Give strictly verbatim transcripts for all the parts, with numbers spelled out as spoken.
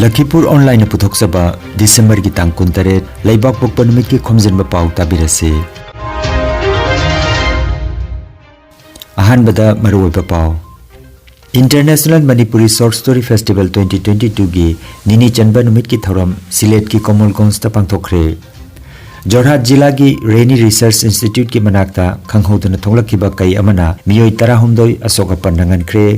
ꯂꯈꯤꯄꯨꯔ ꯑꯣꯟꯂꯥꯏꯟꯅ ꯄꯨꯊꯣꯛꯆꯕ ꯗꯤꯁꯦꯝꯕꯔꯒꯤ ꯇꯥꯡ ꯀꯨꯟꯇꯔꯦꯠ, ꯂꯩꯕꯥꯛꯄꯣꯛꯄ ꯅꯨꯃꯤꯠꯀꯤ ꯈꯣꯝꯖꯤꯟꯕ ꯄꯥꯎ ꯇꯥꯕꯤꯔꯁꯤ꯫ ꯑꯍꯥꯟꯕꯗ ꯃꯔꯨꯑꯣꯏꯕ ꯄꯥꯎ꯫ International Manipuri Short Story Festival twenty twenty-two ꯒꯤ ꯅꯤꯅꯤ ꯆꯟꯕ ꯅꯨꯃꯤꯠꯀꯤ ꯊꯧꯔꯝ ꯁꯤꯂꯦꯠꯀꯤ ꯀꯣꯃꯣꯜꯒꯣꯟꯖꯇ ꯄꯥꯡꯊꯣꯛꯈ꯭ꯔꯦ꯫ ꯖꯣꯔꯍꯥꯠ ꯖꯤꯂꯥꯒꯤ ꯔꯦꯅꯤ ꯔꯤꯁꯔꯆ ꯏꯟꯁꯇꯤꯇ꯭ꯌꯨꯠꯀꯤ ꯃꯅꯥꯛꯇ ꯈꯪꯍꯧꯗꯅ ꯊꯣꯛꯂꯛꯈꯤꯕ ꯀꯩ ꯑꯃꯅ ꯃꯤꯑꯣꯏ ꯇꯔꯥꯍꯨꯝꯗꯣꯏ ꯑꯁꯣꯛ ꯑꯄꯟ ꯅꯪꯍꯟꯈ꯭ꯔꯦ꯫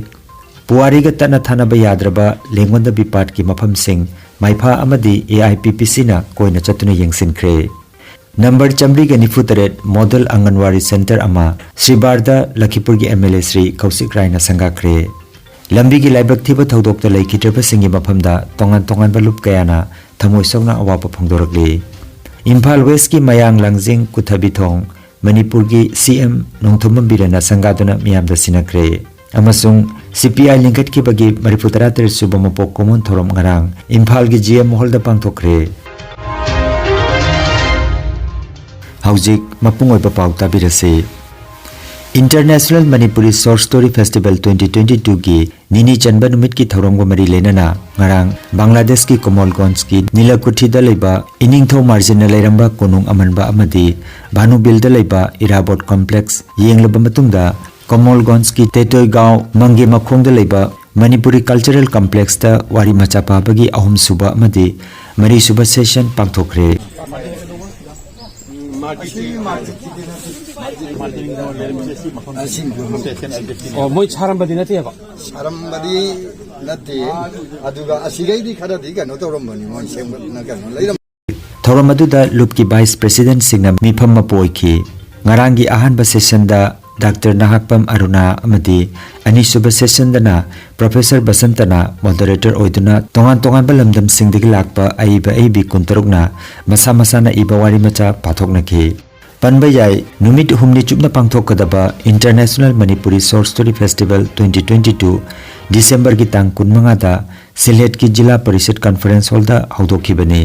ꯄꯨꯋꯥꯔꯤꯒ ꯇꯠꯅ ꯊꯥꯅꯕ ꯌꯥꯗ꯭ꯔꯕ ꯂꯦꯡꯒꯣꯟꯗ ꯕꯤꯄꯥꯠꯀꯤ ꯃꯐꯝꯁꯤꯡ ꯃꯥꯏꯐꯥ ꯑꯃꯗꯤ A I P P C ꯅ ꯀꯣꯏꯅ ꯆꯠꯇꯨꯅ ꯌꯦꯡꯁꯤꯟꯈ꯭ꯔꯦ꯫ ꯅꯝꯕꯔ ꯆꯥꯃꯔꯤꯒ ꯅꯤꯐꯨ ꯇꯔꯦꯠ ꯃꯣꯗꯦꯜ ꯑꯪꯒꯟꯋꯥꯔꯤ ꯁꯦꯟꯇꯔ ꯑꯃ ꯁ꯭ꯔꯤꯕꯥꯔꯗ ꯂꯈꯤꯄꯨꯔꯒꯤ M L A ꯁ꯭ꯔꯤ ꯀꯧꯁꯤꯛ ꯔꯥꯏꯅ ꯁꯪꯒꯥꯈ꯭ꯔꯦ꯫ ꯂꯝꯕꯤꯒꯤ ꯂꯥꯏꯕꯛ ꯊꯤꯕ ꯊꯧꯗꯣꯛꯇ ꯂꯩꯈꯤꯗ꯭ꯔꯕꯁꯤꯡꯒꯤ ꯃꯐꯝꯗ ꯇꯣꯉꯥꯟ ꯇꯣꯉꯥꯟꯕ ꯂꯨꯞ ꯀꯌꯥꯅ ꯊꯃꯣꯏ ꯁꯣꯛꯅ ꯑꯋꯥꯕ ꯐꯣꯡꯗꯣꯔꯛꯂꯤ꯫ ꯏꯝꯐꯥꯜ ꯋꯦꯁꯀꯤ ꯃꯌꯥꯡ ꯂꯥꯡꯖꯤꯡ ꯀꯨꯊꯕꯤꯊꯣꯡ ꯃꯅꯤꯄꯨꯔꯒꯤ C M ꯅꯣꯡꯊꯣꯝꯕꯝ ꯕꯤꯔꯦꯟꯅ ꯁꯪꯒꯥꯗꯨꯅ ꯃꯤꯌꯥꯝꯗ ꯁꯤꯟꯅꯈ꯭ꯔꯦ꯫ ꯑꯃꯁꯨꯡ C P I ꯂꯤꯡꯈꯠꯈꯤꯕꯒꯤ ꯃꯔꯤꯐꯨ ꯇꯔꯥ ꯇꯔꯦꯠ ꯁꯨꯕ ꯃꯄꯣꯛ ꯀꯨꯝꯑꯣꯟ ꯊꯧꯔꯝ ꯉꯔꯥꯡ ꯏꯝꯐꯥꯜꯒꯤ G M ꯍꯣꯜꯗ ꯄꯥꯡꯊꯣꯛꯈ꯭ꯔꯦ꯫ ꯍꯧꯖꯤꯛ ꯃꯄꯨꯡ ꯑꯣꯏꯕ ꯄꯥꯎ ꯇꯥꯕꯤꯔꯁꯤ꯫ International Manipuri Short Story Festival twenty twenty-two ꯒꯤ ꯅꯤꯅꯤ ꯆꯟꯕ ꯅꯨꯃꯤꯠꯀꯤ ꯊꯧꯔꯝꯒ ꯃꯔꯤ ꯂꯩꯅꯅ ꯉꯔꯥꯡ ꯕꯪꯒ꯭ꯂꯥꯗꯦꯁꯀꯤ ꯀꯣꯃꯣꯜꯒꯣꯟꯖꯀꯤ ꯅꯤꯂꯀꯨꯊꯤꯗ ꯂꯩꯕ ꯏꯅꯤꯡꯊꯧ ꯃꯥꯔꯖꯤꯟꯅ ꯂꯩꯔꯝꯕ ꯀꯣꯅꯨꯡ ꯑꯃꯟꯕ ꯑꯃꯗꯤ ꯚꯥꯅꯨꯕꯤꯜꯗ ꯂꯩꯕ ꯏꯔꯥꯕꯣꯠ ꯀꯣꯝꯄ꯭ꯂꯦꯛꯁ ꯌꯦꯡꯂꯕ ꯃꯇꯨꯡꯗ ꯀꯣꯃꯣꯜꯒꯣꯟꯖꯀꯤ ꯇꯦꯇꯣꯏꯒꯥꯎ ꯃꯪꯒꯦ ꯃꯈꯣꯡꯗ ꯂꯩꯕ ꯃꯅꯤꯄꯨꯔꯤ ꯀꯜꯆꯔꯦꯜ ꯀꯝꯄ꯭ꯂꯦꯛꯁꯇ ꯋꯥꯔꯤ ꯃꯆꯥ ꯄꯥꯕꯒꯤ ꯑꯍꯨꯝꯁꯨꯕ ꯑꯃꯗꯤ ꯃꯔꯤꯁꯨꯕ ꯁꯦꯁꯟ ꯄꯥꯡꯊꯣꯛꯈ꯭ꯔꯦ꯫ ꯑꯣ, ꯃꯣꯏ ꯁꯥꯔꯝꯕꯗꯤ ꯅꯠꯇꯦꯕ? ꯁꯥꯔꯝꯕꯗꯤ ꯅꯠꯇꯦ꯫ ꯑꯗꯨꯒ ꯑꯁꯤꯒꯩꯗꯤ ꯈꯔꯗꯤ ꯀꯩꯅꯣ ꯇꯧꯔꯝꯕꯅꯤ, ꯃꯣꯏ ꯁꯦꯝꯒꯠꯅ ꯀꯩꯅꯣ ꯂꯩꯔꯝ- ꯊꯧꯔꯝ ꯑꯗꯨꯗ ꯂꯨꯞꯀꯤ ꯚꯥꯏꯁ ꯄ꯭ꯔꯦꯁꯤꯗꯦꯟꯠꯁꯤꯡꯅ ꯃꯤꯐꯝ ꯃꯄꯨ ꯑꯣꯏꯈꯤ꯫ ꯉꯔꯥꯡꯒꯤ ꯑꯍꯥꯟꯕ ꯁꯦꯁꯟꯗ ꯗꯥꯛꯇꯔ ꯅꯍꯥꯛꯄꯝ ꯑꯔꯨꯅꯥ ꯑꯃꯗꯤ ꯑꯅꯤꯁꯨꯕ ꯁꯦꯁꯟꯗꯅ ꯄ꯭ꯔꯣꯐꯦꯁꯔ ꯕꯁꯟꯇꯅ ꯃꯣꯗꯔꯦꯇꯔ ꯑꯣꯏꯗꯨꯅ ꯇꯣꯉꯥꯟ ꯇꯣꯉꯥꯟꯕ ꯂꯝꯗꯝꯁꯤꯡꯗꯒꯤ ꯂꯥꯛꯄ ꯑꯏꯕ ꯑꯏꯕꯤ ꯀꯨꯟꯇꯔꯨꯛꯅ ꯃꯁꯥ ꯃꯁꯥꯅ ꯏꯕ ꯋꯥꯔꯤ ꯃꯆꯥ ꯄꯥꯊꯣꯛꯅꯈꯤ꯫ ꯄꯟꯕ ꯌꯥꯏ, ꯅꯨꯃꯤꯠ ꯍꯨꯝꯅꯤ ꯆꯨꯞꯅ ꯄꯥꯡꯊꯣꯛꯀꯗꯕ International Manipuri Short Story Festival twenty twenty-two ꯗꯤꯁꯦꯝꯕꯔꯒꯤ ꯇꯥꯡ ꯀꯨꯟꯃꯉꯥꯗ ꯁꯤꯜꯍꯦꯠꯀꯤ ꯖꯤꯂꯥ ꯄꯔꯤꯁꯠ ꯀꯟꯐꯔꯦꯟꯁ ꯍꯣꯜꯗ ꯍꯧꯗꯣꯛꯈꯤꯕꯅꯤ꯫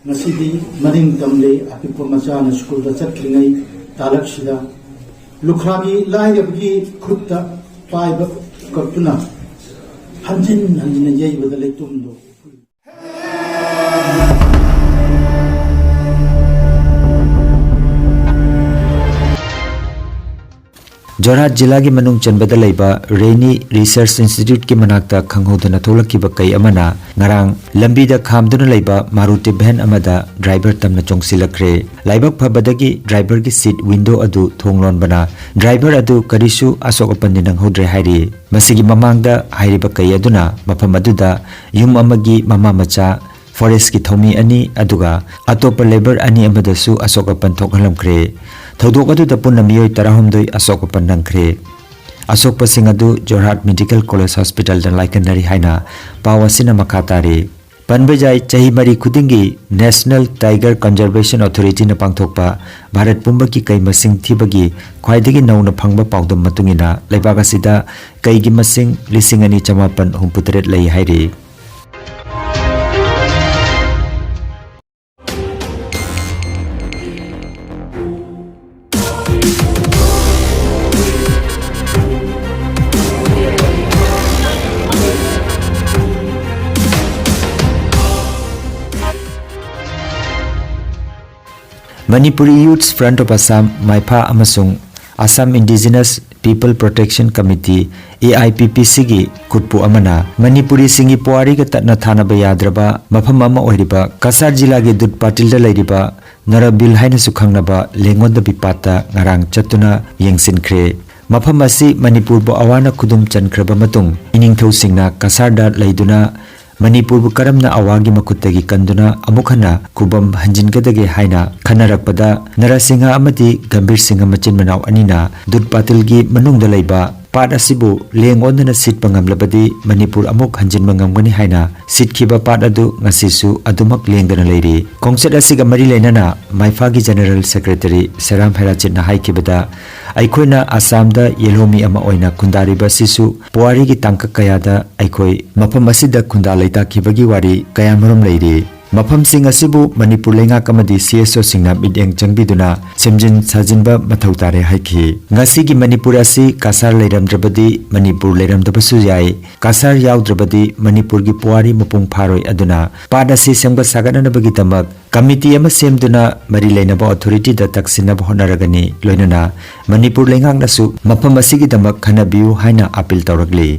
ꯉꯁꯤꯗꯤ ꯃꯅꯤꯡ ꯇꯝꯂꯦ ꯑꯄꯤꯛꯄ ꯃꯆꯥꯅ ꯁ꯭ꯀꯨꯜꯗ ꯆꯠꯇ꯭ꯔꯤꯉꯩ ꯇꯥꯂꯛꯁꯤꯗ ꯂꯨꯈ꯭ꯔꯥꯕꯤ ꯂꯥꯏꯔꯕꯒꯤ ꯈꯨꯠꯇ ꯄꯥꯏꯕ ꯀꯛꯇꯨꯅ ꯍꯟꯖꯤꯟ ꯍꯟꯖꯤꯟꯅ ꯌꯩꯕꯗ ꯂꯩꯇꯨꯝꯗꯣ ꯖꯣꯔꯍꯥꯠ ꯖꯤꯂꯥꯒꯤ ꯃꯅꯨꯡ ꯆꯟꯕꯗ ꯂꯩꯕ ꯔꯦꯅꯤ ꯔꯤꯁꯔꯆ ꯏꯟꯁꯇꯤꯇ꯭ꯌꯨꯠꯀꯤ ꯃꯅꯥꯛꯇ ꯈꯪꯍꯧꯗꯅ ꯊꯣꯛꯂꯛꯈꯤꯕ ꯀꯩ ꯑꯃꯅ ꯉꯔꯥꯡ ꯂꯝꯕꯤꯗ ꯈꯥꯝꯗꯨꯅ ꯂꯩꯕ ꯃꯥꯔꯨꯇꯤ ꯚꯦꯟ ꯑꯃꯗ ꯗ꯭ꯔꯥꯏꯚꯔ ꯇꯝꯅ ꯆꯣꯡꯁꯤꯜꯂꯛꯈ꯭ꯔꯦ꯫ ꯂꯥꯏꯕꯛ ꯐꯕꯗꯒꯤ ꯗ꯭ꯔꯥꯏꯚꯔꯒꯤ ꯁꯤꯠ ꯋꯤꯟꯗꯣ ꯑꯗꯨ ꯊꯣꯡ ꯂꯣꯟꯕꯅ ꯗ꯭ꯔꯥꯏꯚꯔ ꯑꯗꯨ ꯀꯔꯤꯁꯨ ꯑꯁꯣꯛ ꯑꯄꯟꯗꯤ ꯅꯪꯍꯧꯗ꯭ꯔꯦ ꯍꯥꯏꯔꯤ꯫ ꯃꯁꯤꯒꯤ ꯃꯃꯥꯡꯗ ꯍꯥꯏꯔꯤꯕ ꯀꯩ ꯑꯗꯨꯅ ꯃꯐꯝ ꯑꯗꯨꯗ ꯌꯨꯝ ꯑꯃꯒꯤ ꯃꯃꯥ ꯃꯆꯥ, ꯐꯣꯔꯦꯁ꯭ꯠꯀꯤ ꯊꯧꯃꯤ ꯑꯅꯤ ꯑꯗꯨꯒ ꯑꯇꯣꯞꯄ ꯂꯦꯕꯔ ꯑꯅꯤ ꯑꯃꯗꯁꯨ ꯑꯁꯣꯛ ꯑꯄꯟ ꯊꯣꯛꯍꯜꯂꯝꯈ꯭ꯔꯦ꯫ ꯊꯧꯗꯣꯛ ꯑꯗꯨꯗ ꯄꯨꯟꯅ ꯃꯤꯑꯣꯏ ꯇꯔꯥꯍꯨꯝꯗꯣꯏ ꯑꯁꯣꯛ ꯑꯄꯟ ꯅꯪꯈ꯭ꯔꯦ꯫ ꯑꯁꯣꯛꯄꯁꯤꯡ ꯑꯗꯨ ꯖꯣꯔꯍꯥꯠ ꯃꯦꯗꯤꯀꯦꯜ ꯀꯣꯂꯦꯖ ꯍꯣꯁꯄꯤꯇꯥꯜꯗ ꯂꯥꯏꯀꯠꯅꯔꯤ ꯍꯥꯏꯅ ꯄꯥꯎ ꯑꯁꯤꯅ ꯃꯈꯥ ꯇꯥꯔꯤ꯫ ꯄꯟꯕ ꯌꯥꯏ, ꯆꯍꯤ ꯃꯔꯤ ꯈꯨꯗꯤꯡꯒꯤ ꯅꯦꯁꯅꯦꯜ ꯇꯥꯏꯒꯔ ꯀꯟꯖꯔꯕꯦꯁꯟ ꯑꯣꯊꯣꯔꯤꯇꯤꯅ ꯄꯥꯡꯊꯣꯛꯄ ꯚꯥꯔꯠ ꯄꯨꯝꯕꯒꯤ ꯀꯩ ꯃꯁꯤꯡ ꯊꯤꯕꯒꯤ ꯈ꯭ꯋꯥꯏꯗꯒꯤ ꯅꯧꯅ ꯐꯪꯕ ꯄꯥꯎꯗꯝ ꯃꯇꯨꯡ ꯏꯟꯅ ꯂꯩꯕꯥꯛ ꯑꯁꯤꯗ ꯀꯩꯒꯤ ꯃꯁꯤꯡ ꯂꯤꯁꯤꯡ ꯑꯅꯤ ꯆꯃꯥꯄꯟ ꯍꯨꯝꯐꯨꯇꯔꯦꯠ ꯂꯩ ꯍꯥꯏꯔꯤ꯫ Manipuri Youths Front of Assam, ꯃꯥꯏꯐꯥ, ꯑꯃꯁꯨꯡ Assam Indigenous People Protection Committee, A I P P C ꯒꯤ ꯈꯨꯠꯄꯨ ꯑꯃꯅ ꯃꯅꯤꯄꯨꯔꯤꯁꯤꯡꯒꯤ ꯄꯨꯋꯥꯔꯤꯒ ꯇꯠꯅ ꯊꯥꯅꯕ ꯌꯥꯗ꯭ꯔꯕ ꯃꯐꯝ ꯑꯃ ꯑꯣꯏꯔꯤꯕ ꯀꯁꯥꯔ ꯖꯤꯂꯥꯒꯤ ꯗꯨꯠ ꯄꯥꯇꯤꯜꯗ ꯂꯩꯔꯤꯕ ꯅꯔꯕꯤꯜ ꯍꯥꯏꯅꯁꯨ ꯈꯪꯅꯕ ꯂꯦꯡꯉꯣꯟꯗꯕꯤ ꯄꯥꯠꯇ ꯉꯔꯥꯡ ꯆꯠꯇꯨꯅ ꯌꯦꯡꯁꯤꯟꯈ꯭ꯔꯦ꯫ ꯃꯐꯝ ꯑꯁꯤ ꯃꯅꯤꯄꯨꯔꯕꯨ ꯑꯋꯥꯅ ꯈꯨꯗꯨꯝ ꯆꯟꯈ꯭ꯔꯕ ꯃꯇꯨꯡ ꯏꯅꯤꯡꯊꯧꯁꯤꯡꯅ ꯀꯁꯥꯔꯗ ꯂꯩꯗꯨꯅ ꯃꯅꯤꯄꯨꯔꯕꯨ ꯀꯔꯝꯅ ꯑꯋꯥꯒꯤ ꯃꯈꯨꯠꯇꯒꯤ ꯀꯟꯗꯨꯅ ꯑꯃꯨꯛ ꯍꯟꯅ ꯈꯨꯕꯝ ꯍꯟꯖꯤꯟꯒꯗꯒꯦ ꯍꯥꯏꯅ ꯈꯟꯅꯔꯛꯄꯗ, ꯅꯔꯁꯤꯡꯍ ꯑꯃꯗꯤ ꯒꯝꯚꯤꯔ ꯁꯤꯡꯍ ꯃꯆꯤꯟ ꯃꯅꯥꯎ ꯑꯅꯤꯅ ꯗꯨꯠ ꯄꯥꯇꯤꯜꯒꯤ ꯃꯅꯨꯡꯗ ꯂꯩꯕ ꯄꯥꯠ ꯑꯁꯤꯕꯨ ꯂꯦꯡ ꯑꯣꯟꯗꯅ ꯁꯤꯠꯄ ꯉꯝꯂꯕꯗꯤ ꯃꯅꯤꯄꯨꯔ ꯑꯃꯨꯛ ꯍꯟꯖꯤꯟꯕ ꯉꯝꯒꯅꯤ ꯍꯥꯏꯅ ꯁꯤꯠꯈꯤꯕ ꯄꯥꯠ ꯑꯗꯨ ꯉꯁꯤꯁꯨ ꯑꯗꯨꯃꯛ ꯂꯦꯡꯗꯅ ꯂꯩꯔꯤ꯫ ꯈꯣꯡꯆꯠ ꯑꯁꯤꯒ ꯃꯔꯤ ꯂꯩꯅꯅ ꯃꯥꯏꯐꯥꯒꯤ ꯖꯦꯅꯔꯦꯜ ꯁꯦꯀ꯭ꯔꯦꯇꯔꯤ ꯁꯦꯔꯥꯝ ꯍꯦꯔꯥꯆꯤꯠꯅ ꯍꯥꯏꯈꯤꯕꯗ, ꯑꯩꯈꯣꯏꯅ ꯑꯁꯥꯝꯗ ꯌꯦꯜꯍꯧꯃꯤ ꯑꯃ ꯑꯣꯏꯅ ꯈꯨꯟꯗꯥꯔꯤꯕ ꯑꯁꯤꯁꯨ ꯄꯨꯋꯥꯔꯤꯒꯤ ꯇꯥꯡꯀꯛ ꯀꯌꯥꯗ ꯑꯩꯈꯣꯏ ꯃꯐꯝ ꯑꯁꯤꯗ ꯈꯨꯟꯗꯥ ꯂꯩꯇꯥꯈꯤꯕꯒꯤ ꯋꯥꯔꯤ ꯀꯌꯥꯃꯔꯨꯝ ꯂꯩꯔꯤ꯫ ꯃꯐꯝꯁꯤꯡ ꯑꯁꯤꯕꯨ ꯃꯅꯤꯄꯨꯔ ꯂꯩꯉꯥꯛ ꯑꯃꯗꯤ ꯁꯤ ꯑꯦꯁ ꯑꯣꯁꯤꯡꯅ ꯃꯤꯠꯌꯦꯡ ꯆꯪꯕꯤꯗꯨꯅ ꯁꯦꯝꯖꯤꯟ ꯁꯥꯖꯤꯟꯕ ꯃꯊꯧ ꯇꯥꯔꯦ ꯍꯥꯏꯈꯤ꯫ ꯉꯁꯤꯒꯤ ꯃꯅꯤꯄꯨꯔ ꯑꯁꯤ ꯀꯁꯥꯔ ꯂꯩꯔꯝꯗ꯭ꯔꯕꯗꯤ ꯃꯅꯤꯄꯨꯔ ꯂꯩꯔꯝꯗꯕꯁꯨ ꯌꯥꯏ꯫ ꯀꯁꯥꯔ ꯌꯥꯎꯗ꯭ꯔꯕꯗꯤ ꯃꯅꯤꯄꯨꯔꯒꯤ ꯄꯨꯋꯥꯔꯤ ꯃꯄꯨꯡ ꯐꯥꯔꯣꯏ꯫ ꯑꯗꯨꯅ ꯄꯥꯠ ꯑꯁꯤ ꯁꯦꯝꯒꯠ ꯁꯥꯒꯠꯅꯅꯕꯒꯤꯗꯃꯛ ꯀꯃꯤꯇꯤ ꯑꯃ ꯁꯦꯝꯗꯨꯅ ꯃꯔꯤ ꯂꯩꯅꯕ ꯑꯣꯊꯣꯔꯤꯇꯤꯗ ꯇꯛꯁꯤꯟꯅꯕ ꯍꯣꯠꯅꯔꯒꯅꯤ꯫ ꯂꯣꯏꯅꯅ ꯃꯅꯤꯄꯨꯔ ꯂꯩꯉꯥꯛꯅꯁꯨ ꯃꯐꯝ ꯑꯁꯤꯒꯤꯗꯃꯛ ꯈꯟꯅꯕꯤꯌꯨ ꯍꯥꯏꯅ ꯑꯄꯤꯜ ꯇꯧꯔꯛꯂꯤ꯫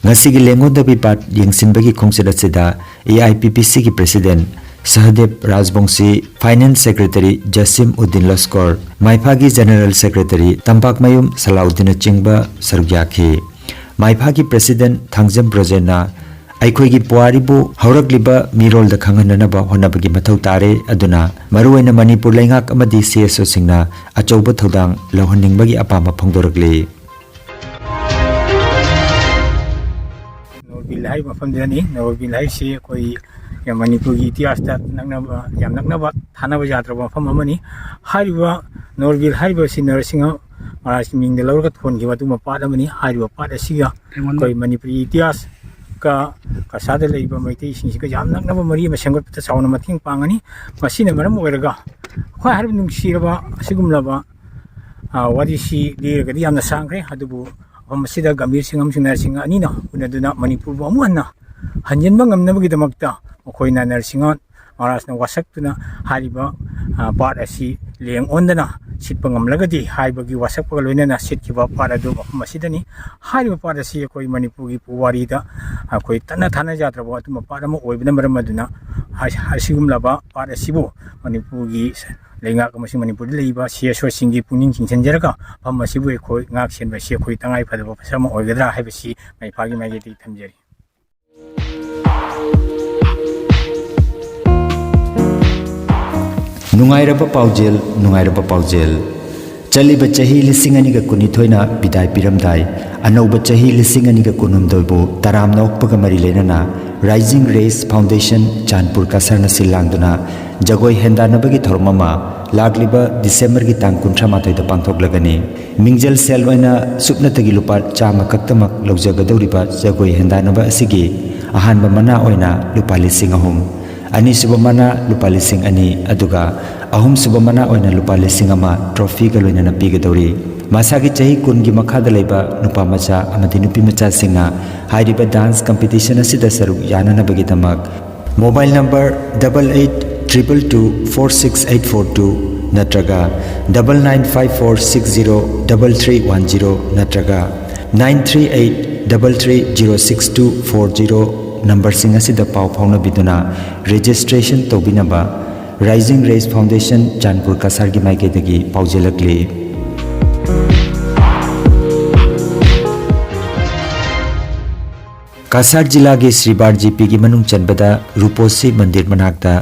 ꯉꯁꯤꯒꯤ ꯂꯦꯡꯉꯣꯟꯗꯕꯤ ꯄꯥꯠ ꯌꯦꯡꯁꯤꯟꯕꯒꯤ ꯈꯣꯡꯆꯠ ꯑꯁꯤꯗ ꯑꯦ ꯑꯥꯏ ꯄꯤ ꯄꯤ ꯁꯤꯒꯤ president Sahadev Rajbongshi, finance secretary Jasim Uddin Laskar, ꯃꯥꯏꯐꯥꯒꯤ ꯖꯦꯅꯔꯦꯜ ꯁꯦꯀ꯭ꯔꯦꯇꯔꯤ ꯇꯝꯄꯥꯛꯃꯌꯨꯝ ꯁꯂꯥꯎꯗꯤꯟꯅꯆꯤꯡꯕ ꯁꯔꯨꯛ ꯌꯥꯈꯤ꯫ ꯃꯥꯏꯐꯥꯒꯤ ꯄ꯭ꯔꯦꯁꯤꯗꯦꯟꯠ ꯊꯥꯡꯖꯝ ꯕ꯭ꯔꯣꯖꯦꯟꯅ ꯑꯩꯈꯣꯏꯒꯤ ꯄꯨꯋꯥꯔꯤꯕꯨ ꯍꯧꯔꯛꯂꯤꯕ ꯃꯤꯔꯣꯜꯗ ꯈꯪꯍꯟꯅꯅꯕ ꯍꯣꯠꯅꯕꯒꯤ ꯃꯊꯧ ꯇꯥꯔꯦ꯫ ꯑꯗꯨꯅ ꯃꯔꯨꯑꯣꯏꯅ ꯃꯅꯤꯄꯨꯔ ꯂꯩꯉꯥꯛ ꯑꯃꯗꯤ ꯁꯤ ꯑꯦꯁ ꯑꯣꯁꯤꯡꯅ ꯑꯆꯧꯕ ꯊꯧꯗꯥꯡ ꯂꯧꯍꯟꯅꯤꯡꯕꯒꯤ ꯑꯄꯥꯝꯕ ꯐꯣꯡꯗꯣꯔꯛꯂꯤ꯫ ꯅꯣꯔꯕꯤꯜ ꯍꯥꯏꯔꯤꯕ ꯃꯐꯝꯗꯨꯗꯅꯤ꯫ ꯅꯣꯔꯕꯤꯜ ꯍꯥꯏꯔꯤꯁꯤ ꯑꯩꯈꯣꯏ ꯃꯅꯤꯄꯨꯔꯒꯤ ꯏꯇꯤꯍꯥꯁꯇ ꯅꯛꯅꯕ, ꯌꯥꯝ ꯅꯛꯅꯕ ꯊꯥꯅꯕ ꯌꯥꯗ꯭ꯔꯕ ꯃꯐꯝ ꯑꯃꯅꯤ꯫ ꯍꯥꯏꯔꯤꯕ ꯅꯣꯔꯕꯤꯜ ꯍꯥꯏꯔꯤꯕ ꯑꯁꯤ ꯅꯔꯁꯤꯡꯍ ꯃꯍꯥꯔꯥꯖꯀꯤ ꯃꯤꯡꯗ ꯂꯧꯔꯒ ꯊꯣꯟꯈꯤꯕ ꯑꯗꯨꯒꯨꯝꯕ ꯄꯥꯠ ꯑꯃꯅꯤ꯫ ꯍꯥꯏꯔꯤꯕ ꯄꯥꯠ ꯑꯁꯤꯒ ꯑꯩꯈꯣꯏ ꯃꯅꯤꯄꯨꯔꯤ ꯏꯇꯤꯍꯥꯁꯀ ꯀꯁꯥꯔꯗ ꯂꯩꯔꯤꯕ ꯃꯩꯇꯩꯁꯤꯡꯁꯤꯒ ꯌꯥꯝ ꯅꯛꯅꯕ ꯃꯔꯤ ꯑꯃ ꯁꯦꯝꯒꯠꯄꯗ ꯆꯥꯎꯅ ꯃꯇꯦꯡ ꯄꯥꯡꯒꯅꯤ꯫ ꯃꯁꯤꯅ ꯃꯔꯝ ꯑꯣꯏꯔꯒ ꯑꯩꯈꯣꯏ ꯍꯥꯏꯔꯤꯕ ꯅꯨꯡꯁꯤꯔꯕ ꯑꯁꯤꯒꯨꯝꯂꯕ, ꯑ, ꯋꯥꯔꯤꯁꯤ ꯂꯤꯔꯒꯗꯤ ꯌꯥꯝꯅ ꯁꯥꯡꯈ꯭ꯔꯦ, ꯑꯗꯨꯕꯨ ꯃꯐꯝ ꯑꯁꯤꯗ ꯒꯝꯚꯤꯔ ꯁꯤꯡ ꯑꯃꯁꯨꯡ ꯅꯔꯁꯤꯡꯍ ꯑꯅꯤꯅ ꯎꯅꯗꯨꯅ ꯃꯅꯤꯄꯨꯔꯕꯨ ꯑꯃꯨꯛ ꯍꯟꯅ ꯍꯟꯖꯤꯟꯕ ꯉꯝꯅꯕꯒꯤꯗꯃꯛꯇ ꯃꯈꯣꯏꯅ ꯅꯔꯁꯤꯡꯍ ꯃꯍꯥꯔꯥꯖꯅ ꯋꯥꯁꯛꯇꯨꯅ ꯍꯥꯏꯔꯤꯕ, ꯑ, ꯄꯥꯠ ꯑꯁꯤ ꯂꯦꯡ ꯑꯣꯟꯗꯅ ꯁꯤꯠꯄ ꯉꯝꯂꯒꯗꯤ ꯍꯥꯏꯕꯒꯤ ꯋꯥꯁꯛꯄꯒ ꯂꯣꯏꯅꯅ ꯁꯤꯠꯈꯤꯕ ꯄꯥꯠ ꯑꯗꯨ ꯃꯐꯝ ꯑꯁꯤꯗꯅꯤ꯫ ꯍꯥꯏꯔꯤꯕ ꯄꯥꯠ ꯑꯁꯤ ꯑꯩꯈꯣꯏ ꯃꯅꯤꯄꯨꯔꯒꯤ ꯄꯨꯋꯥꯔꯤꯗ ꯑꯩꯈꯣꯏ ꯇꯠꯅ ꯊꯥꯅ ꯌꯥꯗ꯭ꯔꯕ ꯑꯗꯨꯝꯕ ꯄꯥꯠ ꯑꯃ ꯑꯣꯏꯕꯅ ꯃꯔꯝ ꯑꯗꯨꯅ ꯑꯁꯤꯒꯨꯝꯂꯕ ꯄꯥꯠ ꯑꯁꯤꯕꯨ ꯃꯅꯤꯄꯨꯔꯒꯤ ꯂꯩꯉꯥꯛ ꯑꯃꯁꯨꯡ ꯃꯅꯤꯄꯨꯔꯗ ꯂꯩꯔꯤꯕ ꯁꯤ ꯑꯦꯁ ꯑꯣꯁꯤꯡꯒꯤ ꯄꯨꯛꯅꯤꯡ ꯆꯤꯡꯁꯤꯟꯖꯔꯒ ꯃꯐꯝ ꯑꯁꯤꯕꯨ ꯑꯩꯈꯣꯏ ꯉꯥꯛ ꯁꯦꯟꯕ ꯑꯁꯤ ꯑꯩꯈꯣꯏ ꯇꯉꯥꯏ ꯐꯗꯕ ꯄꯣꯠꯁꯛ ꯑꯃ ꯑꯣꯏꯒꯗ꯭ꯔꯥ ꯍꯥꯏꯕꯁꯤ ꯃꯩꯐꯥꯒꯤ ꯃꯥꯏꯀꯩꯗꯒꯤ ꯊꯝꯖꯔꯤ꯫ ꯅꯨꯡꯉꯥꯏꯔꯕ ꯄꯥꯎꯖꯦꯜ, ꯅꯨꯡꯉꯥꯏꯔꯕ ꯄꯥꯎꯖꯦꯜ꯫ ꯆꯠꯂꯤꯕ ꯆꯍꯤ ꯂꯤꯁꯤꯡ ꯑꯅꯤꯒ ꯀꯨꯟꯅꯤꯊꯣꯏꯅ ꯕꯤꯗꯥꯏ ꯄꯤꯔꯝꯗꯥꯏ, ꯑꯅꯧꯕ ꯆꯍꯤ ꯂꯤꯁꯤꯡ ꯑꯅꯤꯒ ꯀꯨꯟꯍꯨꯝꯗꯣꯏꯕꯨ ꯇꯔꯥꯝꯅ ꯑꯣꯛꯄꯒ ꯃꯔꯤ ꯂꯩꯅꯅ Rising Rays Foundation ꯆꯥꯟꯄꯨꯔ ꯀꯁꯔꯅ ꯁꯤꯜ ꯂꯥꯡꯗꯨꯅ ꯖꯒꯣꯏ ꯍꯦꯟꯗꯥꯟꯅꯕꯒꯤ ꯊꯧꯔꯝ ꯑꯃ ꯂꯥꯛꯂꯤꯕ ꯗꯤꯁꯦꯝꯕꯔꯒꯤ ꯇꯥꯡ ꯀꯨꯟꯊ꯭ꯔꯥ ꯃꯥꯊꯣꯏꯗ ꯄꯥꯡꯊꯣꯛꯂꯒꯅꯤ꯫ ꯃꯤꯡꯖꯦꯜ ꯁꯦꯜ ꯑꯣꯏꯅ ꯁꯨꯞꯅꯇꯒꯤ ꯂꯨꯄꯥ ꯆꯥꯝꯃ ꯈꯛꯇꯃꯛ ꯂꯧꯖꯒꯗꯧꯔꯤꯕ ꯖꯒꯣꯏ ꯍꯦꯟꯗꯥꯟꯅꯕ ꯑꯁꯤꯒꯤ ꯑꯍꯥꯟꯕ ꯃꯅꯥ ꯑꯣꯏꯅ ꯂꯨꯄꯥ ꯂꯤꯁꯤꯡ ꯑꯍꯨꯝ, ꯑꯅꯤꯁꯨꯕ ꯃꯅꯥ ꯂꯨꯄꯥ ꯂꯤꯁꯤꯡ ꯑꯅꯤ, ꯑꯗꯨꯒ ꯑꯍꯨꯝꯁꯨꯕ ꯃꯅꯥ ꯑꯣꯏꯅ ꯂꯨꯄꯥ ꯂꯤꯁꯤꯡ ꯑꯃ trophy ꯒ ꯂꯣꯏꯅꯅ ꯄꯤꯒꯗꯧꯔꯤ꯫ ꯃꯁꯥꯒꯤ ꯆꯍꯤ ꯀꯨꯟꯒꯤ ꯃꯈꯥꯗ ꯂꯩꯕ ꯅꯨꯄꯥ ꯃꯆꯥ ꯑꯃꯗꯤ ꯅꯨꯄꯤ ꯃꯆꯥꯁꯤꯡꯅ ꯍꯥꯏꯔꯤꯕ dance competition ꯑꯁꯤꯗ ꯁꯔꯨꯛ ꯌꯥꯅꯅꯕꯒꯤꯗꯃꯛ mobile number double eight triple two four six eight four two ꯅꯠꯇ꯭ꯔꯒ double nine five four six zero double three one zero ꯅꯠꯇ꯭ꯔꯒ nine three eight double three zero six two four zero number ꯁꯤꯡ ꯑꯁꯤꯗ ꯄꯥꯎ ꯐꯥꯎꯅꯕꯤꯗꯨꯅ registration ꯇꯧꯕꯤꯅꯕ Rising Rays Foundation, ꯆꯥꯟꯄꯨꯔ ꯀꯁꯥꯔꯒꯤ ꯃꯥꯏꯀꯩꯗꯒꯤ ꯄꯥꯎꯖꯦꯜꯂꯛꯂꯤ꯫ ꯀꯁꯥꯔ ꯖꯤꯂꯥꯒꯤ Shri bar G ꯄꯤꯒꯤ ꯃꯅꯨꯡ ꯆꯟꯕꯗ ꯔꯨꯄꯣꯁꯤ ꯃꯟꯗꯤꯔ ꯃꯅꯥꯛꯇ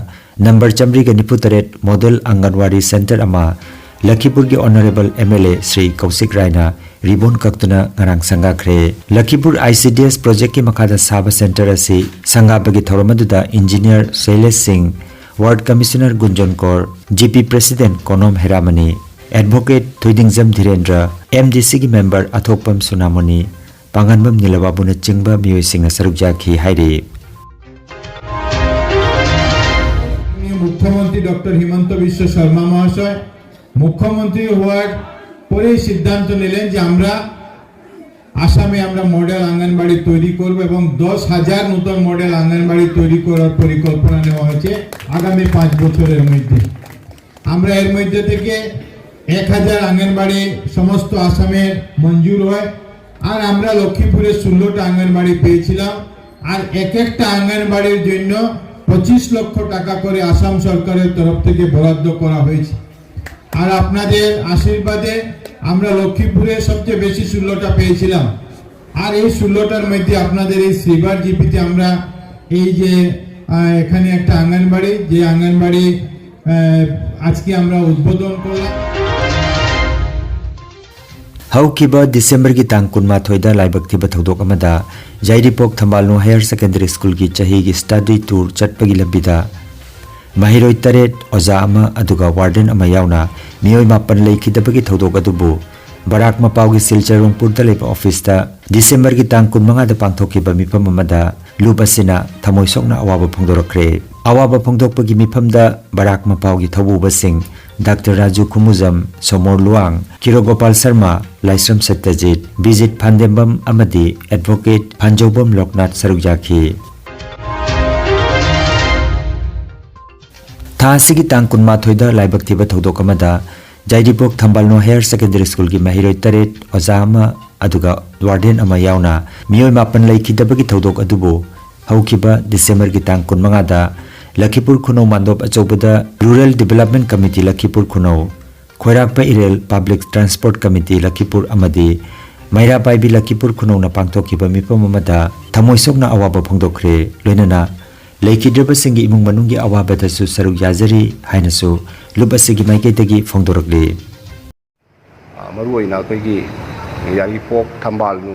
number ꯆꯥꯃꯔꯤꯒ ꯅꯤꯐꯨ ꯇꯔꯦꯠ model ꯑꯪꯒꯟꯋꯥꯔꯤ center ꯑꯃ ꯂꯈꯤꯄꯨꯔꯒꯤ Honourable M L A Shri ꯀꯧꯁꯤꯛ ꯔꯥꯏꯅ ribbon ꯀꯛꯇꯨꯅ ꯉꯔꯥꯡ ꯁꯪꯒꯥꯈ꯭ꯔꯦ꯫ ꯂꯈꯤꯄꯨꯔ I C D S project ꯀꯤ ꯃꯈꯥꯗ ꯁꯥꯕ center ꯑꯁꯤ ꯁꯪꯒꯥꯕꯒꯤ ꯊꯧꯔꯝ ꯑꯗꯨꯗ engineer ꯁꯩꯂꯦꯁ Singh, ward commissioner Gunjan Kaur, G P president Konom Heramani, advocate Thoidingjam Dhirendra, M D C ꯒꯤ member ꯑꯊꯣꯛꯄꯝ ꯁꯨꯅꯥꯃꯣꯅꯤ, ꯄꯥꯡꯉꯟꯕꯝ ꯅꯤꯂꯕꯥꯕꯨꯅꯆꯤꯡꯕ ꯃꯤꯑꯣꯏꯁꯤꯡꯅ ꯁꯔꯨꯛ ꯌꯥꯈꯤ ꯍꯥꯏꯔꯤ꯫ মাননীয় মুখ্যমন্ত্রী ডক্টর হিমন্ত বিশ্ব শর্মা মহাশয় মুখ্যমন্ত্রী হওয়ার পরেই সিদ্ধান্ত নিলেন যে আমরা আসামে আমরা মডেল আঙ্গনবাড়ি তৈরি করব এবং দশ হাজার নতুন মডেল আঙ্গনবাড়ি তৈরি করার পরিকল্পনা নেওয়া হয়েছে আগামী পাঁচ বছরের মধ্যে। আমরা এর মধ্যে থেকে এক হাজার আঙ্গনবাড়ি সমস্ত আসামের মঞ্জুর হয়, আর আমরা লক্ষ্মীপুরে ষোলোটা আঙ্গনবাড়ি পেয়েছিলাম, আর এক একটা আঙ্গনবাড়ির জন্য পঁচিশ লক্ষ টাকা করে আসাম সরকারের তরফ থেকে বরাদ্দ করা হয়েছে। আর আপনাদের আশীর্বাদে আমরা লক্ষ্মীপুরে সবচেয়ে বেশি ষোলোটা পেয়েছিলাম, আর এই ষোলোটার মধ্যে আপনাদের এই সিলভার জিপিতে আমরা এই যে আহ, এখানে একটা আঙ্গনবাড়ি, যে আঙ্গনবাড়ি আহ, আজকে আমরা উদ্বোধন করলাম। ꯍꯧꯈꯤꯕ ꯗꯤꯁꯦꯝꯕꯔꯒꯤ ꯇꯥꯡ ꯀꯨꯟꯃꯥꯊꯣꯏꯗ ꯂꯥꯏꯕꯛ ꯊꯤꯕ ꯊꯧꯗꯣꯛ ꯑꯃꯗ ꯌꯥꯏꯔꯤꯄꯣꯛ ꯊꯝꯕꯥꯜꯅꯨ higher secondary school ꯒꯤ ꯆꯍꯤꯒꯤ study tour ꯆꯠꯄꯒꯤ ꯂꯝꯕꯤꯗ ꯃꯍꯩꯔꯣꯏ ꯇꯔꯦꯠ, ꯑꯣꯖꯥ ꯑꯃ ꯑꯗꯨꯒ warden ꯑꯃ ꯌꯥꯎꯅ ꯃꯤꯑꯣꯏ ꯃꯥꯄꯟ ꯂꯩꯈꯤꯗꯕꯒꯤ ꯊꯧꯗꯣꯛ ꯑꯗꯨꯕꯨ ꯕꯔꯥꯛ ꯃꯄꯥꯎꯒꯤ ꯁꯤꯜꯆꯔ ꯔꯣꯡꯄꯨꯔꯗ ꯂꯩꯕ office ꯇ ꯗꯤꯁꯦꯝꯕꯔꯒꯤ ꯇꯥꯡ ꯀꯨꯟꯃꯉꯥꯗ ꯄꯥꯡꯊꯣꯛꯈꯤꯕ ꯃꯤꯐꯝ ꯑꯃꯗ ꯂꯨꯞ ꯑꯁꯤꯅ ꯊꯃꯣꯏ ꯁꯣꯛꯅ ꯑꯋꯥꯕ ꯐꯣꯡꯗꯣꯔꯛꯈ꯭ꯔꯦ꯫ ꯑꯋꯥꯕ ꯐꯣꯡꯗꯣꯛꯄꯒꯤ ꯃꯤꯐꯝꯗ ꯕꯔꯥꯛ ꯃꯄꯥꯎꯒꯤ ꯊꯧꯕꯨꯕꯁꯤꯡ ꯗꯥꯛꯇꯔ ꯔꯥꯖꯨ ꯈꯨꯃꯨꯖꯝ, ꯁꯣꯃꯣꯔ ꯂꯨꯋꯥꯡ, ꯀꯤꯔꯣ ꯒꯣꯄꯥꯜ ꯁꯔꯃ, ꯂꯥꯏꯁ꯭ꯔꯝ ꯁꯠꯇꯖꯤꯠ, ꯕꯤꯖꯤꯠ ꯐꯥꯟꯗꯦꯝꯕꯝ ꯑꯃꯗꯤ ꯑꯦꯗꯚꯣꯀꯦꯠ ꯐꯥꯟꯖꯧꯕꯝ ꯂꯣꯛꯅꯥꯊ ꯁꯔꯨꯛ ꯌꯥꯈꯤ꯫ ꯊꯥ ꯑꯁꯤꯒꯤ ꯇꯥꯡ ꯀꯨꯟꯃꯥꯊꯣꯏꯗ ꯂꯥꯏꯕꯛ ꯊꯤꯕ ꯊꯧꯗꯣꯛ ꯑꯃꯗ ꯖꯥꯏꯗꯤꯄꯣꯛ ꯊꯝꯕꯥꯜꯅꯨ ꯍꯥꯌꯔ ꯁꯦꯀꯦꯟꯗꯔꯤ ꯁ꯭ꯀꯨꯜꯒꯤ ꯃꯍꯩꯔꯣꯏ ꯇꯔꯦꯠ, ꯑꯣꯖꯥ ꯑꯃ, ꯑꯗꯨꯒ ꯋꯥꯔꯗꯦꯟ ꯑꯃ ꯌꯥꯎꯅ ꯃꯤꯑꯣꯏ ꯃꯥꯄꯟ ꯂꯩꯈꯤꯗꯕꯒꯤ ꯊꯧꯗꯣꯛ ꯑꯗꯨꯕꯨ ꯍꯧꯈꯤꯕ ꯗꯤꯁꯦꯝꯕꯔꯒꯤ ꯇꯥꯡ ꯀꯨꯟꯃꯉꯥꯗ ꯂꯈꯤꯄꯨꯔ ꯈꯨꯅꯧ ꯃꯥꯟꯗꯣꯞ ꯑꯆꯧꯕꯗ Rural Development Committee ꯂꯈꯤꯄꯨꯔ ꯈꯨꯅꯧ, ꯈꯣꯏꯔꯥꯛꯄ ꯏꯔꯦꯜ Public Transport Committee ꯂꯈꯤꯄꯨꯔ ꯑꯃꯗꯤ ꯃꯩꯔꯥ ꯄꯥꯏꯕꯤ ꯂꯈꯤꯄꯨꯔ ꯈꯨꯅꯧꯅ ꯄꯥꯡꯊꯣꯛꯈꯤꯕ ꯃꯤꯐꯝ ꯑꯃꯗ ꯊꯃꯣꯏ ꯁꯣꯛꯅ ꯑꯋꯥꯕ ꯐꯣꯡꯗꯣꯛꯈ꯭ꯔꯦ꯫ ꯂꯣꯏꯅꯅ ꯂꯩꯈꯤꯗ꯭ꯔꯕꯁꯤꯡꯒꯤ ꯏꯃꯨꯡ ꯃꯅꯨꯡꯒꯤ ꯑꯋꯥꯕꯗꯁꯨ ꯁꯔꯨꯛ ꯌꯥꯖꯔꯤ ꯍꯥꯏꯅꯁꯨ ꯂꯨꯞ ꯑꯁꯤꯒꯤ ꯃꯥꯏꯀꯩꯗꯒꯤ ꯐꯣꯡꯗꯣꯔꯛꯂꯤ꯫ ꯑ, ꯃꯔꯨꯑꯣꯏꯅ ꯑꯩꯈꯣꯏꯒꯤ ꯌꯥꯏꯔꯤꯄꯣꯛ ꯊꯝꯕꯥꯜꯅꯨ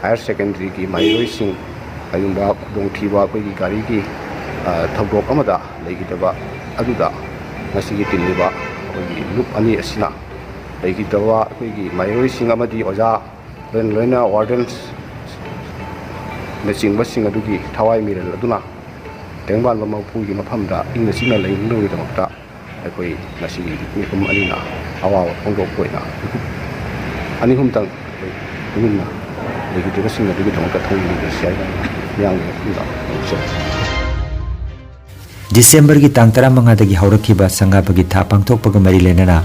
ꯍꯥꯌꯔ ꯁꯦꯀꯦꯟꯗꯔꯤꯒꯤ ꯃꯍꯩꯔꯣꯏꯁꯤꯡ ꯀꯔꯤꯒꯨꯝꯕ ꯈꯨꯗꯣꯡꯊꯤꯕ ꯑꯩꯈꯣꯏꯒꯤ ꯒꯥꯔꯤꯒꯤ, ꯑ, ꯊꯧꯗꯣꯛ ꯑꯃꯗ ꯂꯩꯈꯤꯗꯕ ꯑꯗꯨꯗ ꯉꯁꯤꯒꯤ ꯇꯤꯜꯂꯤꯕ ꯑꯩꯈꯣꯏꯒꯤ ꯂꯨꯞ ꯑꯅꯤ ꯑꯁꯤꯅ ꯂꯩꯈꯤꯗꯕ ꯑꯩꯈꯣꯏꯒꯤ ꯃꯍꯩꯔꯣꯏꯁꯤꯡ ꯑꯃꯗꯤ ꯑꯣꯖꯥ ꯂꯣꯏꯅ ꯂꯣꯏꯅ ꯋꯥꯔꯗꯦꯟꯁꯅꯆꯤꯡꯕꯁꯤꯡ ꯑꯗꯨꯒꯤ ꯊꯋꯥꯏ ꯃꯤꯔꯦꯜ ꯑꯗꯨꯅ ꯇꯦꯡꯕꯥꯟꯕ ꯃꯄꯨꯒꯤ ꯃꯐꯝꯗ ꯏꯪꯅ ꯆꯤꯛꯅ ꯂꯩꯅꯕꯒꯤꯗꯃꯛꯇ ꯑꯩꯈꯣꯏ ꯉꯁꯤꯒꯤ ꯃꯤꯄꯨꯝ ꯑꯅꯤꯅ ꯑꯋꯥꯕ ꯐꯣꯡꯗꯣꯛꯄ ꯑꯣꯏꯅ ꯃꯤꯀꯨꯞ ꯑꯅꯤ ꯑꯍꯨꯝꯇꯪ ꯑꯩꯈꯣꯏ ꯇꯨꯃꯤꯟꯅ ꯂꯩꯈꯤꯗ꯭ꯔꯤꯕꯁꯤꯡ ꯑꯗꯨꯒꯤꯗꯃꯛꯇ ꯊꯧꯅꯤꯖꯁꯤ ꯍꯥꯏꯅ ꯃꯤꯌꯥꯝꯒꯤ ꯃꯐꯝꯗ ꯐꯣꯡꯗꯣꯛꯆꯔꯤ꯫ ꯗꯤꯁꯦꯝꯕꯔꯒꯤ ꯇꯥꯡ ꯇꯔꯥꯃꯉꯥꯗꯒꯤ ꯍꯧꯔꯛꯈꯤꯕ ꯁꯪꯒꯥꯕꯒꯤ ꯊꯥ ꯄꯥꯡꯊꯣꯛꯄꯒ ꯃꯔꯤ ꯂꯩꯅꯅ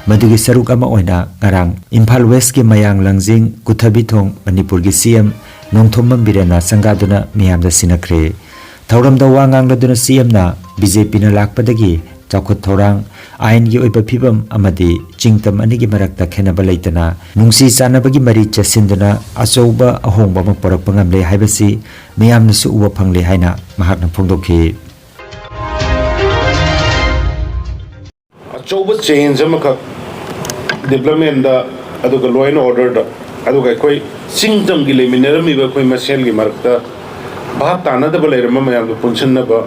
ꯃꯗꯨꯒꯤ ꯁꯔꯨꯛ ꯑꯃ ꯑꯣꯏꯅ ꯉꯔꯥꯡ ꯏꯝꯐꯥꯜ ꯋꯦꯁꯀꯤ ꯃꯌꯥꯡ ꯂꯥꯡꯖꯤꯡ ꯀꯨꯊꯕꯤꯊꯣꯡ ꯃꯅꯤꯄꯨꯔꯒꯤ ꯁꯤ ꯑꯦꯝ ꯅꯣꯡꯊꯣꯝꯕꯝ ꯕꯤꯔꯦꯟꯅ ꯁꯪꯒꯥꯗꯨꯅ ꯃꯤꯌꯥꯝꯗ ꯁꯤꯟꯅꯈ꯭ꯔꯦ꯫ ꯊꯧꯔꯝꯗ ꯋꯥ ꯉꯥꯡꯂꯗꯨꯅ ꯁꯤ ꯑꯦꯝꯅ ꯕꯤ ꯖꯦ ꯄꯤꯅ ꯂꯥꯛꯄꯗꯒꯤ ꯆꯥꯎꯈꯠ ꯊꯧꯔꯥꯡ, ꯑꯥꯏꯟꯒꯤ ꯑꯣꯏꯕ ꯐꯤꯕꯝ ꯑꯃꯗꯤ ꯆꯤꯡꯇꯝ ꯑꯅꯤꯒꯤ ꯃꯔꯛꯇ ꯈꯦꯟꯅꯕ ꯂꯩꯇꯅ ꯅꯨꯡꯁꯤ ꯆꯥꯟꯅꯕꯒꯤ ꯃꯔꯤ ꯆꯦꯠꯁꯤꯟꯗꯨꯅ ꯑꯆꯧꯕ ꯑꯍꯣꯡꯕ ꯑꯃ ꯄꯨꯔꯛꯄ ꯉꯝꯂꯦ ꯍꯥꯏꯕꯁꯤ ꯃꯤꯌꯥꯝꯅꯁꯨ ꯎꯕ ꯐꯪꯂꯦ ꯍꯥꯏꯅ ꯃꯍꯥꯛꯅ ꯐꯣꯡꯗꯣꯛꯈꯤ꯫ ꯑꯆꯧꯕ ꯆꯦꯟꯖ ꯑꯃꯈꯛ ꯗꯤꯕ꯭ꯂꯞꯃꯦꯟꯗ, ꯑꯗꯨꯒ ꯂꯣ ꯑꯦꯟ ꯑꯣꯔꯗꯔꯗ, ꯑꯗꯨꯒ ꯑꯩꯈꯣꯏ ꯆꯤꯡ ꯇꯝꯒꯤ ꯂꯩꯃꯤꯟꯅꯔꯝꯃꯤꯕ ꯑꯩꯈꯣꯏ ꯃꯁꯦꯜꯒꯤ ꯃꯔꯛꯇ ꯚꯥꯞ ꯇꯥꯅꯗꯕ ꯂꯩꯔꯝꯕ ꯃꯌꯥꯝꯗꯨ ꯄꯨꯟꯁꯤꯟꯅꯕ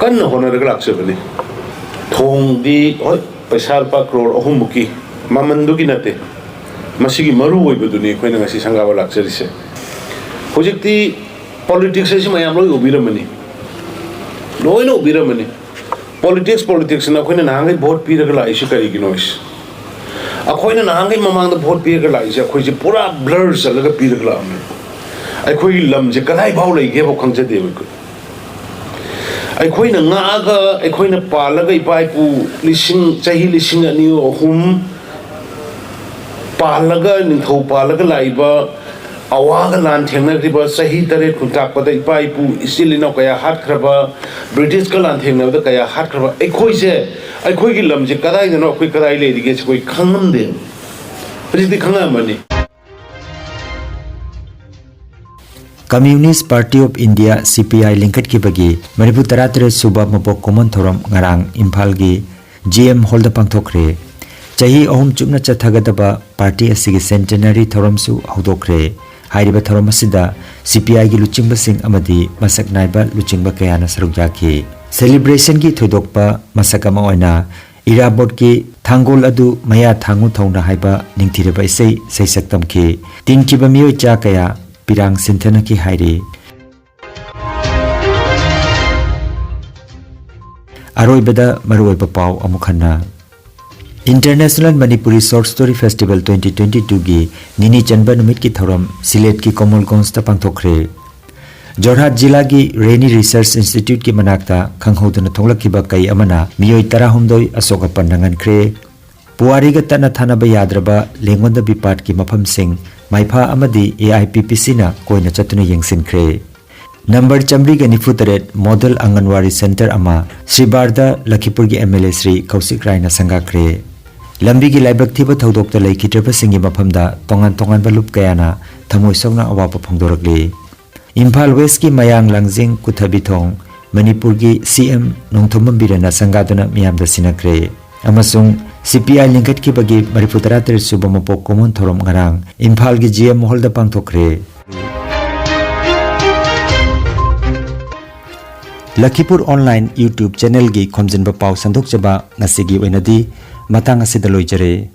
ꯀꯟꯅ ꯍꯣꯠꯅꯔꯒ ꯂꯥꯛꯆꯕꯅꯤ꯫ ꯊꯣꯡꯗꯤ ꯍꯣꯏ, ꯄꯩꯁꯥ ꯂꯨꯄꯥ ꯀ꯭ꯔꯣꯔ ꯑꯍꯨꯝꯃꯨꯛꯀꯤ ꯃꯃꯟꯗꯨꯒꯤ ꯅꯠꯇꯦ, ꯃꯁꯤꯒꯤ ꯃꯔꯨ ꯑꯣꯏꯕꯗꯨꯅꯤ ꯑꯩꯈꯣꯏꯅ ꯉꯁꯤ ꯁꯪꯒꯥꯕ ꯂꯥꯛꯆꯔꯤꯁꯦ꯫ ꯍꯧꯖꯤꯛꯇꯤ ꯄꯣꯂꯤꯇꯤꯛꯁ ꯑꯁꯤ ꯃꯌꯥꯝ ꯂꯣꯏ ꯎꯕꯤꯔꯝꯃꯅꯤ꯫ ꯂꯣꯏꯅ ꯎꯕꯤꯔꯝꯃꯅꯤ꯫ ꯄꯣꯂꯤꯇꯤꯛꯁ ꯄꯣꯂꯤꯇꯤꯛꯁꯅ ꯑꯩꯈꯣꯏꯅ ꯅꯍꯥꯟꯈꯩ ꯚꯣꯠ ꯄꯤꯔꯒ ꯂꯥꯛꯏꯁꯤ ꯀꯔꯤꯒꯤꯅꯣ ꯍꯥꯏꯁꯦ? ꯑꯩꯈꯣꯏꯅ ꯅꯍꯥꯟꯈꯩ ꯃꯃꯥꯡꯗ ꯚꯣꯠ ꯄꯤꯔꯒ ꯂꯥꯛꯏꯁꯦ ꯑꯩꯈꯣꯏꯁꯦ ꯄꯨꯔꯥ ꯕ꯭ꯂꯔ ꯆꯠꯂꯒ ꯄꯤꯔꯒ ꯂꯥꯛꯑꯝꯃꯦ꯫ ꯑꯩꯈꯣꯏꯒꯤ ꯂꯝꯁꯦ ꯀꯗꯥꯏ ꯐꯥꯎ ꯂꯩꯒꯦꯐꯥꯎ ꯈꯪꯖꯗꯦꯕ ꯑꯩꯈꯣꯏ꯫ ꯑꯩꯈꯣꯏꯅ ꯉꯥꯛꯑꯒ, ꯑꯩꯈꯣꯏꯅ ꯄꯥꯜꯂꯒ ꯏꯄꯥ ꯏꯄꯨ ꯂꯤꯁꯤꯡ, ꯆꯍꯤ ꯂꯤꯁꯤꯡ ꯑꯅꯤ ꯑꯍꯨꯝ ꯄꯥꯜꯂꯒ, ꯅꯤꯡꯊꯧ ꯄꯥꯜꯂꯒ ꯂꯥꯛꯏꯕ, ꯑꯋꯥꯒ ꯂꯥꯟ ꯊꯦꯡꯅꯈ꯭ꯔꯤꯕ, ꯆꯍꯤ ꯇꯔꯦꯠ ꯈꯨꯟꯇꯥꯛꯄꯗ ꯏꯄꯥ ꯏꯄꯨ ꯏꯆꯤꯜ ꯏꯅꯥꯎ ꯀꯌꯥ ꯍꯥꯠꯈ꯭ꯔꯕ, ꯕ꯭ꯔꯤꯇꯤꯁꯀ ꯂꯥꯟ ꯊꯦꯡꯅꯕꯗ ꯀꯌꯥ ꯍꯥꯠꯈ꯭ꯔꯕ ꯑꯩꯈꯣꯏꯁꯦ, ꯑꯩꯈꯣꯏꯒꯤ ꯂꯝꯁꯦ ꯀꯗꯥꯏꯗꯅꯣ, ꯑꯩꯈꯣꯏ ꯀꯗꯥꯏ ꯂꯩꯔꯤꯒꯦꯁꯦ ꯑꯩꯈꯣꯏ ꯈꯪꯉꯝꯗꯦ꯫ ꯍꯧꯖꯤꯛꯇꯤ ꯈꯪꯉꯝꯃꯅꯤ꯫ Communist Party of India, C P I, ꯂꯤꯡꯈꯠꯈꯤꯕꯒꯤ ꯃꯔꯤꯐꯨ ꯇꯔꯥꯇꯔꯦꯠ ꯁꯨꯕ ꯃꯄꯣꯛ ꯀꯨꯝꯑꯣꯟ ꯊꯧꯔꯝ ꯉꯔꯥꯡ ꯏꯝꯐꯥꯜꯒꯤ G M Hall ꯗ ꯄꯥꯡꯊꯣꯛꯈ꯭ꯔꯦ꯫ ꯆꯍꯤ ꯑꯍꯨꯝ ꯆꯨꯞꯅ ꯆꯠꯊꯒꯗꯕ ꯄꯥꯔꯇꯤ ꯑꯁꯤꯒꯤ centenary ꯊꯧꯔꯝꯁꯨ ꯍꯧꯗꯣꯛꯈ꯭ꯔꯦ꯫ ꯍꯥꯏꯔꯤꯕ ꯊꯧꯔꯝ ꯑꯁꯤꯗ C P I ꯒꯤ ꯂꯨꯆꯤꯡꯕꯁꯤꯡ ꯑꯃꯗꯤ ꯃꯁꯛ ꯅꯥꯏꯕ ꯂꯨꯆꯤꯡꯕ ꯀꯌꯥꯅ ꯁꯔꯨꯛ ꯌꯥꯈꯤ꯫ Celebration ꯒꯤ ꯊꯣꯏꯗꯣꯛꯄ ꯃꯁꯛ ꯑꯃ ꯑꯣꯏꯅ ꯏꯔꯥꯕꯣꯠꯀꯤ ꯊꯥꯡꯒꯣꯜ ꯑꯗꯨ ꯃꯌꯥ ꯊꯥꯡꯉꯨ ꯊꯧꯅ ꯍꯥꯏꯕ ꯅꯤꯡꯊꯤꯔꯕ ꯏꯁꯩ ꯁꯩꯁꯛ ꯇꯝꯈꯤ꯫ ꯇꯤꯟꯈꯤꯕ ꯃꯤꯑꯣꯏ ꯆꯥ ꯀꯌꯥ ꯄꯤꯔꯥꯡ ꯁꯤꯟꯊꯅꯈꯤ ꯍꯥꯏꯔꯤ꯫ ꯑꯔꯣꯏꯕꯗ ꯃꯔꯨꯑꯣꯏꯕ ꯄꯥꯎ ꯑꯃꯨꯛ ꯍꯟꯅ꯫ International Manipuri Short Story Festival twenty twenty-two ꯒꯤ ꯅꯤꯅꯤ ꯆꯟꯕ ꯅꯨꯃꯤꯠꯀꯤ ꯊꯧꯔꯝ ꯁꯤꯂꯦꯠꯀꯤ ꯀꯣꯃꯣꯜꯒꯣꯟꯖꯇ ꯄꯥꯡꯊꯣꯛꯈ꯭ꯔꯦ꯫ ꯖꯣꯔꯍꯥꯠ ꯖꯤꯂꯥꯒꯤ ꯔꯦꯅꯤ ꯔꯤꯁꯔꯆ ꯏꯟꯁꯇꯤꯇ꯭ꯌꯨꯠꯀꯤ ꯃꯅꯥꯛꯇ ꯈꯪꯍꯧꯗꯅ ꯊꯣꯛꯂꯛꯈꯤꯕ ꯀꯩ ꯑꯃꯅ ꯃꯤꯑꯣꯏ ꯇꯔꯥꯍꯨꯝꯗꯣꯏ ꯑꯁꯣꯛ ꯑꯄꯟ ꯅꯪꯍꯟꯈ꯭ꯔꯦ꯫ ꯄꯨꯋꯥꯔꯤꯒ ꯇꯠꯅ ꯊꯥꯅꯕ ꯌꯥꯗ꯭ꯔꯕ ꯂꯦꯡꯉꯣꯟꯗ ꯕꯤꯄꯥꯠꯀꯤ ꯃꯐꯝꯁꯤꯡ ꯃꯥꯏꯐꯥ ꯑꯃꯗꯤ A I P P C ꯅ ꯀꯣꯏꯅ ꯆꯠꯇꯨꯅ ꯌꯦꯡꯁꯤꯟꯈ꯭ꯔꯦ꯫ ꯅꯝꯕꯔ ꯆꯥꯃꯔꯤꯒ ꯅꯤꯐꯨ ꯇꯔꯦꯠ ꯃꯣꯗꯦꯜ ꯑꯪꯒꯟꯋꯥꯔꯤ ꯁꯦꯟꯇꯔ ꯑꯃ ꯁ꯭ꯔꯤꯕꯥꯔꯗ ꯂꯈꯤꯄꯨꯔꯒꯤ M L A ꯁ꯭ꯔꯤ ꯀꯧꯁꯤꯛ ꯔꯥꯏꯅ ꯁꯪꯒꯥꯈ꯭ꯔꯦ꯫ ꯂꯝꯕꯤꯒꯤ ꯂꯥꯏꯕꯛ ꯊꯤꯕ ꯊꯧꯗꯣꯛꯇ ꯂꯩꯈꯤꯗ꯭ꯔꯕꯁꯤꯡꯒꯤ ꯃꯐꯝꯗ ꯇꯣꯉꯥꯟ ꯇꯣꯉꯥꯟꯕ ꯂꯨꯞ ꯀꯌꯥꯅ ꯊꯃꯣꯏ ꯁꯣꯛꯅ ꯑꯋꯥꯕ ꯐꯣꯡꯗꯣꯔꯛꯂꯤ꯫ ꯏꯝꯐꯥꯜ ꯋꯦꯁꯀꯤ ꯃꯌꯥꯡ ꯂꯥꯡꯖꯤꯡ ꯀꯨꯊꯕꯤꯊꯣꯡ ꯃꯅꯤꯄꯨꯔꯒꯤ C M ꯅꯣꯡꯊꯣꯝꯕꯝ ꯕꯤꯔꯦꯟꯅ ꯁꯪꯒꯥꯗꯨꯅ ꯃꯤꯌꯥꯝꯗ ꯁꯤꯟꯅꯈ꯭ꯔꯦ꯫ ꯑꯃꯁꯨꯡ C P I ꯂꯤꯡꯈꯠꯈꯤꯕꯒꯤ ꯃꯔꯤꯐꯨ ꯇꯔꯥꯇꯔꯦꯠ ꯁꯨꯕ ꯃꯄꯣꯛ ꯀꯨꯝꯑꯣꯟ ꯊꯧꯔꯝ ꯉꯔꯥꯡ ꯏꯝꯐꯥꯜꯒꯤ G M Hall ꯗ ꯄꯥꯡꯊꯣꯛꯈ꯭ꯔꯦ꯫ ꯂꯈꯤꯄꯨꯔ online YouTube channel ꯒꯤ ꯈꯣꯝꯖꯤꯟꯕ ꯄꯥꯎ ꯁꯟꯗꯣꯛꯆꯕ ꯉꯁꯤꯒꯤ ꯑꯣꯏꯅꯗꯤ ꯃꯇꯥꯡ ꯑꯁꯤꯗ ꯂꯣꯏꯖꯔꯦ꯫